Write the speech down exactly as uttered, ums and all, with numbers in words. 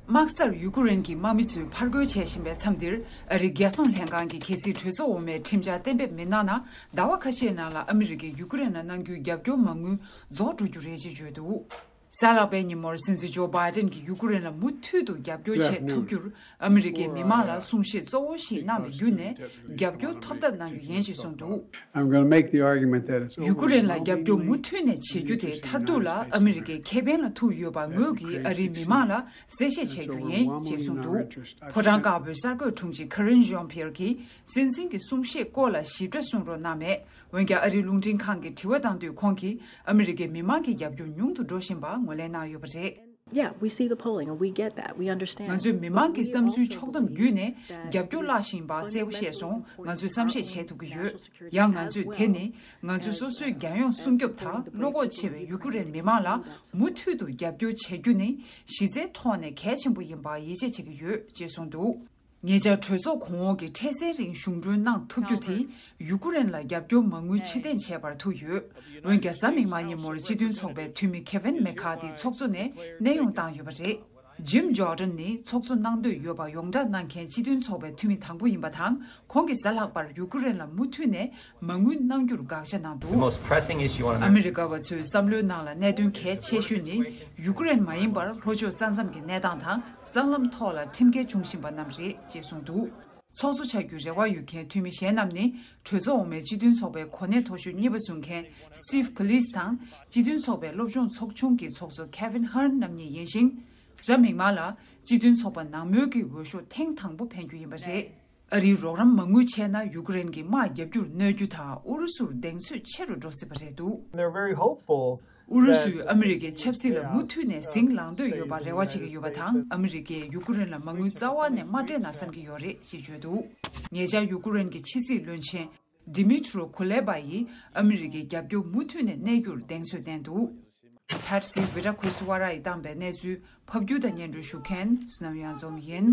དམག་སར་ཡུ་ཀེ་རེན་གྱི་དམག་མི་ཚོས་ཕར་རྒོལ་བྱེད་བཞིན་པའི་མཚམས་འདིར། ཨ་རིའི་རྒྱལ་སྲུང་ལྷན་ཁང་གིས་གལ་སྲིད་གྲོས་ཚོགས་འོག་མས་ཁྲིམས་འཆར་གཏན་འབེབས་མི་གནང་ན། ཟླ་བ་ཁ་ཤས་ནང་ལ་ཨ་མི་རི་ཀས་ཡུ་ཀེ་རེན་ལ་གནང་རྒྱུའི་རྒྱབ་སྐྱོར་མ་དངུལ་རྫོགས་འགྲོ་རྒྱུ་རེད་ཅེས་བརྗོད་འདུག། གཟའ་ལྷག་པའི་ཉིན་མོར་སྲིད་འཛིན་ཇོ་བྷའི་ཏན་གྱིས་ཡུ་ཀེ་རེན་ལ་མུ་མཐུད་དུ་རྒྱབ་སྐྱོར་བྱེད་ཐུབ་རྒྱུར་ཨ་མི་རི་ཀའི་མི་མང་ལ་གསུང་བཤད་གཙོ་བོ་ཞིག་གནང་བའི་བརྒྱུད་ནས། རྒྱབ་སྐྱོར་ཐོབ་ཐབས་གནང་རྒྱུ་ཡིན་ཞེས་གསུངས་འདུག། I'm gonna make the argument that it's ཡུ་ཀེ་རེན་ལ་རྒྱབ་སྐྱོར་མུ་མཐུད་ནས་བྱེད་རྒྱུ་དེ་མཐར་ཐུག་ལ་ཨ་མི་རི་ཀའི་ཁེ་ཕན་ལ་ཐུག་ཡོད་པ་ངོས་ཀྱིས་ཨ་རིའི་མི་མང་ལ་གསལ་བཤད་བྱ་རྒྱུ་ཡིན་ཞེས་གསུངས་འདུག། ཕོ་བྲང་དཀར་པོའི་གསར་འགོད་དྲུང་ཆེ་ཁ་རིན་ཇོན་ཕི་ཡར་གྱིས་སྲིད་འཛིན་གྱི་གསུང་བཤད་སྐོར་ལ་ཞིབ་ཕྲ་གསུང་རོགས་གནང་མེད། འོན་ཀྱང་ཨ་རིའི་རླུང་འཕྲིན་ཁང་གིས་དྲི་བ་བཏང་དུས་ཁོང་གིས་ཨ་མི་རི་ཀའི་མི་མང་གི་རྒྱབ་སྐྱོར་ཉུང་དུ་འགྲོ་བཞིན་པ་ངོས་ལེན་གནང་ཡོད་པ་རེད། Yeah, we see the polling and we get that. We understand. ང་ཚོས་མི་མང་གི་བསམ་ཚུལ་ཕྱོགས་བསྡོམས་བརྒྱུད་ནས་རྒྱབ་སྐྱོར་བརླག་བཞིན་པ་གསལ་པོ་ཤེས་སོང་། ང་ཚོས་བསམ་ཤེས་བྱེད་ཐུབ་ཀྱི་ཡོད། ཡང་ང་ཚོས་དེ་ནི་ང་ཚོ་སོ་སོའི་རྒྱལ་ཡོངས་སྲུང་སྐྱོབ་དང་བློ་ཁོག་ཆེ་བའི་ཡུ་ཀེ་རེན་མི་མང་ལ་མུ་མཐུད་དུ་རྒྱབ་སྐྱོར་བྱེད་རྒྱུ་ནི་གཞི་རྩའི་ཐོག་ནས་གལ་ཆེན་པོ་ཡིན་པར་ཡིད་ཆེས་བྱེད་ཀྱི་ཡོད་ཅེས་གསུངས་འདུག། ཉེ་ཆར་གྲོས་ཚོགས་གོང་འོག་གིས་འཕྲལ་སེལ་རིང་གཞུང་གྲོན་གནང་ཐུབ་རྒྱུ་དེས་ཡུ་ཀེ་རེན་ལ་རྒྱབ་སྐྱོར་མ་དངུལ་ཕྱིར་འཐེན་བྱས་པར་ཐུག་ཡོད། འོན་ཀྱང་གཟའ་མིག་དམར་ཉིན་མོར་སྤྱི་མཐུན་ཚོགས་པའི་འཐུས་མི་ཁེ་ཝིན་མེ་ཁ་ཐི་ཚོགས་གཙོ་ནས་གནས་དབྱུང་བཏང་ཡོད་པ་རེད། ཇིམ་ཇོར་ཌན་ནི་ཚོགས་གཙོ་གནང་འདོད་ཡོད་པ་ཡོངས་བསྒྲགས་གནང་མཁན་སྤྱི་མཐུན་ཚོགས་པའི་འཐུས་མི་དང་པོ་ཡིན་པ་དང་། ཁོང་གིས་གཟའ་ལྷག་པར་ཡུ་ཀེ་རེན་ལ་མུ་མཐུད་ནས་མ་དངུལ་གནང་རྒྱུར་དགག་བྱ་གནང་འདུག། The most pressing issue on America. ཨ་མི་རི་ཀ་བ་ཚོའི་བསམ་བློའི་ནང་ལ་གནད་དོན་གལ་ཆེ་ཤོས་ནི་ཡུ་ཀེ་རེན་མ་ཡིན་པར་ལྷོ་ཕྱོགས་ས་མཚམས་ཀྱི་གནས་སྟངས་དང་། སྲང་ལམ་ཐོག་ལ་ཁྲིམས་འགལ་འབྱུང་བཞིན་པ་རྣམས་རེད་ཅེས་གསུངས་འདུག། ཚོགས་གཙོ་ཆགས་རྒྱུའི་རེ་བ་ཡོད་མཁན་འཐུས་མི་གཞན་རྣམས་ནི། གྲོས་ཚོགས་འོག་མའི་སྤྱི་མཐུན་ཚོགས་པའི་གོ་གནས་མཐོ་ཤོས་གཉིས་པ་བཟུང་མཁན་སི་ཊིབ་ཁི་ལིས་དང་། སྤྱི་མཐུན་ཚོགས་པའི་སློབ་སྦྱོང་ཚོགས་ཆུང་གི་ཚོགས་གཙོ་ཁེ་ཝིན་ཧར་རྣམ་གཉིས་ཡིན་ཞིང་། གཟའ་མིག་དམར་ལ་སྤྱི་མཐུན་ཚོགས་པ་ནང་མོལ་གྱི་འོས་ཤོག་ཐེངས་དང་པོ་འཕེན་རྒྱུ་ཡིན་པ་རེད། ཨ་རིའི་རོགས་རམ་མ་དངུལ་ཆད་ན་ཡུ་ཀེ་རེན་གྱི་དམག་རྒྱག་རྒྱུར་གནོད་རྒྱུ་དང་ཨུ་རུ་སུར་གདེང་ཚོད་ཆེ་རུ་འགྲོ་སྲིད་པ་རེད་འདུག། They're very hopeful. ཨུ་རུ་སུས་ཨ་མི་རི་ཀའི་ཆབ་སྲིད་ལ་མུ་མཐུད་ནས་ཟིང་ལངས་འདོད་ཡོད་པར་རེ་བ་བྱེད་ཀྱི་ཡོད་པ་དང་། ཨ་མི་རི་ཀས་ཡུ་ཀེ་རེན་ལ་མ་དངུལ་རྩ་བ་ནས་མ་སྤྲད་ན་བསམ་གྱི་ཡོད་རེད་ཅེས་བརྗོད་འདུག། ཉེ་ཆར་ཡུ་ཀེ་རེན་གྱི་ཕྱི་སྲིད་བློན་ཆེན་ཌི་མི་ཊྲོ་ཁུ་ལེ་བ་ཡིས་ཨ་མི་རི་ཀའི་རྒྱབ་སྐྱོར་མུ་མཐུད་ནས་གནས་རྒྱུར་གདེང་ཚོད་བསྟན་འདུག། ཕེ་ཊི་སི་ཝི་ཊ་ཁུ་སི་ཝ་ར་ཡིས་བཏང་པའི་གནས་ཚུལ་ཕབ་སྒྱུར་དང་སྙན་སྒྲོན་ཞུ་མཁན་བསོད་ནམས་གཡང་འཛོམས་ཡིན།